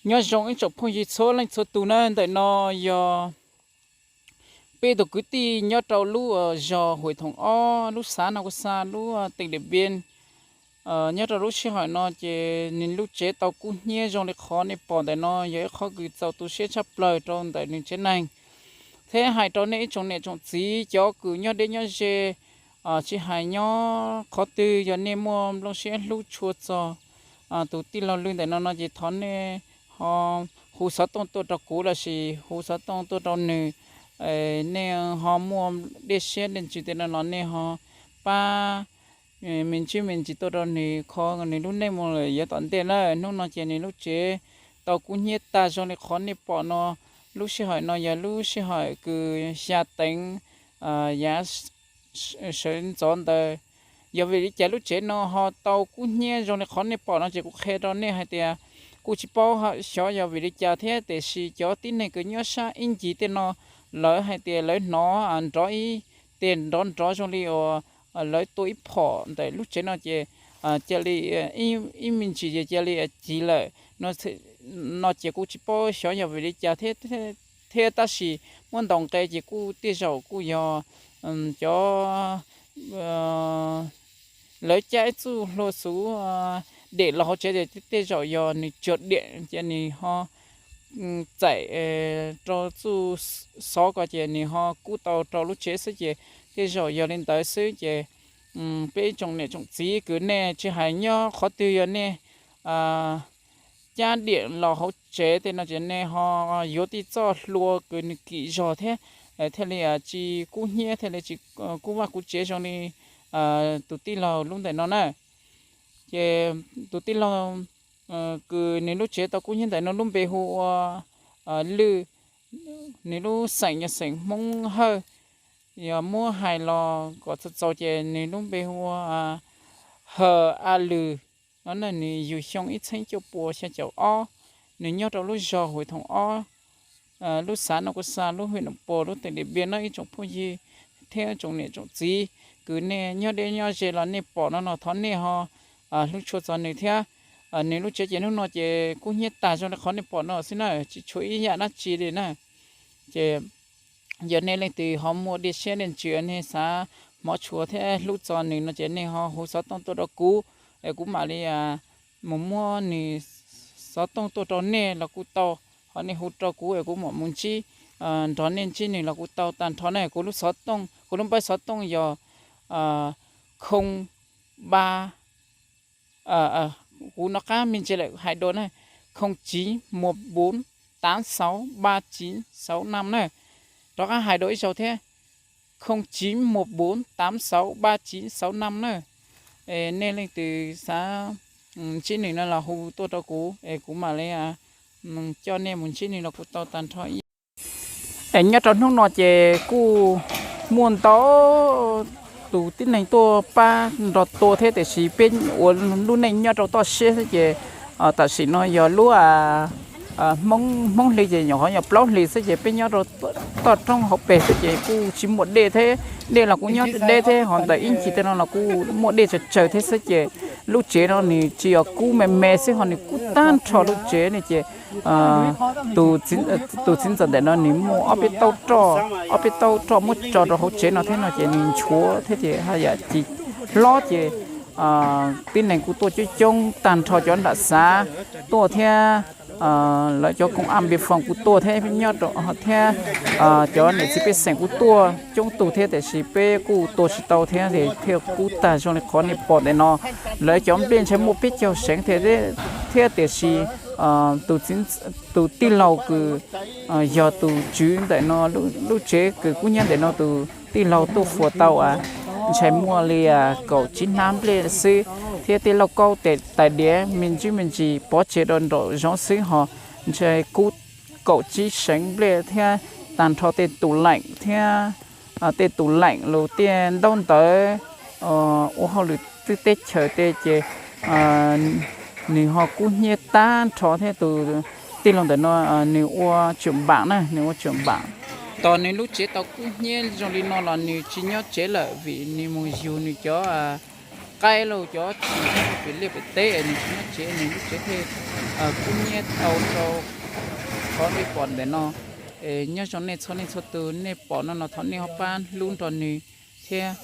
Nyob zoo ib tsoom phooj ywg txhua leej txhua tus na, ntawm no yog peb tus kwv tij nyob rau lub zos Huam Thoom ob, lub xav Nau Ka Xa, lub teem Diam Npiab. Nyob rau lub sij hawm no ces nws lub tsev tau kub hnyiab zoo li qhov nej pom ntawm no, yog ib qhov kws txaus tu siab tshaj plaws rau ntawm nws tsev neeg. Thiab hais rau nej ib tsoom niam tsoom txiv cov kws nyob deb nyob ze, tsis hais nyob qhov twg, yog nej muaj nplooj siab hlub tshua txog tus tij laug Lwj ntawm no no ces thov nej ho hu xov tooj tuaj rau kuv lossis hu xov tooj tuaj rau nws. Nej ho muaj dej siab dej ntsws tej no los nej ho pab me ntsis me ntsis tuaj rau nws kho nws lub neej mus lawm yav tom ntej na. Hnub no ces nws lub tsev tau kub hnyiab tag zoo li qhov nej pom no. Lub sij hawm no yog lub sij hawm kws xya teev yav sawv ntxov ntawd. Yog vim li cas lub tsev no ho tau kub hnyiab zoo li qhov nej pom no ces kuv qhia rau nej hais tias kuj tsis paub xyov yog vim li cas thiab, tiam sis cov tib neeg kws nyob sab ib ncig tej no lawv hais tias lawv hnov nrov ib teg nrov nrov zoo li uas lawv tua ib phom ntawm lub tsev no ces cia li ib me ntsis ces cia li ci lawm no ces kuj tsis paub xyov yog vim li cas thiab, tab sis muab ntaus nqe ces kuj tej zaum kuj yog cov lawv cab ib txuj hlua xuv dam los hauv tsev, tej zaum yog nws tsuag dam ces nws ho txaim rau txuj xov ko ces nws ho kub tau rau lub tsev xwb ces tej zaum yog li ntawd xwb ces peb ib tsoom niam tsoom txiv kws nej tsis hais nyob qhov twg yog nej cab dam los hauv tsev tej no ces nej ho yuav tej txoj hlua kws nws kim zog thiab, thiaj li tsis kub hnyiab thiaj li tsis kub vaj kub tsev zoo li tus tij laug lub ntawm no na. Ces tus tij laug kws nws lub tsev tau kub hnyiab ntawm no lub npe hu ua Lwj, nws lub xeem yog xeem Hmoob Hawj. Yog muab hais los kom txaus txaus ces nws lub npe hu ua Hawj A Lwm no, nws yug xyoo ib txheeb cuaj pua xya caum ob. Nws nyob rau lub zos Huam Thoom ob, lub xav Nau Ka Xa, lub hwm Noo Pos, lub teem Diam Npiab no ib tsoom phooj ywg thiab tsoom niam tsoom txiv kws nej nyob deb nyob ze los nej pom no no thov nej ho hlub tshua txog nws thiab. Nws lub tsev ces hnub no ces kub hnyiab tag zoo li qhov nej pom no xwb na, tsis tshuav ib yam dab tsi li na. Ces yog nej leej twg ho muaj dej siab dej ntsws, nej xav hmov tshua thiab hlub txog nws no ces nej ho hu xov tooj tuaj rau kuv, es kuv mam li mus muab nws xov tooj tuaj rau nej los kuj tau, ho nej hu rau kuv es kuv mam mus ntsib, nrog nej ntsib nws los kuj tau tag nrho na. Kuv lub xov tooj, kuv lub npawb xov tooj yog khoo ba, kuv nov qab me ntsis lawm hais dua na, không chín một bốn tám sáu ba chín sáu năm na. Rov qab hais dua ib zaug thiab, không chín một bốn tám sáu ba chín sáu năm na. Nej leej twg xav ntsib nws no los hu tuaj rau kuv es kuv mam li coj nej mus ntsib nws los kuj tau tag nrho ib. Es nyob rau hnub no ces kuj muaj ntau tus tib neeg tuaj pab nrog tua thiab, tiam sis peb ua lub neej nyob rau toj siab xwb ces tam sim no yog lub Hmoob hli ces nyuam qhuav yog plaub hlis xwb ces peb nyob rau toj roob hauv pes xwb ces kuj tsis muaj dej thiab, dej los kuj nyob deb thiab, ho ntawm ib ncig tej no los kuj muaj dej tsawg tsawg thiab xwb ces lub tsev no nws tsis yog kub me me xwb ho nws kub tag nrho lub tsev ne ces tus txiv ntxawm ntawm no nws muaj ob peb taub roj, ob peb taub roj muab tso rau hauv tsev no thiab no ces nws nchuav thiab ces haj yam ci hlob ces tib neeg kuj tuaj coob coob tag nrho cov nram xav tuaj thiab lawv cov koom aj npe foos kuj tuaj thiab nyob rau thiab cov niam txiv pej xeem kuj tuaj coob tus thiab tiam sis peb kuj tua tsis tau thiab thiaj kub tag zoo li qhov nej pom ntawm no. Lawv cov nplej ntshai muaj peb caug seev thiab tiam sis tus tij laug kws yog tus tswv ntawm no lub tsev kws kub hnyiab ntawm no tus tij laug tuaj fuas tau ntshai muaj li kaum tsib hnab nplej xwb thiab tej lauj kaub tais diav me ntsis me ntsis pov tseg rau nraum zoov xwb ho ntshai kub kaum tsib seev nplej thiab tag nrho tej tus leem thiab tej tus leem los tej ntaub ntawv ua hauj lwm twb teb chaws tej ces nws ho kub hnyiab tag nrho thiab tus tij laug ntawm no nws ua tseem npaam na, nws ua tseem npaam. Tos nws lub tsev tau kub hnyiab zoo li no los nws tsis nyob tsev lawm vim nws mus yug nws cov qaib lauj cov tshis pem liaj pem teb es nws tsis nyob tsev, nws lub tsev thiaj Kub hnyiab tau rau qhov nej pom ntawm no. Nyob zoo nej txhua leej txhua tus, nej pom no no thov nej ho pab hlub nrog nws thiab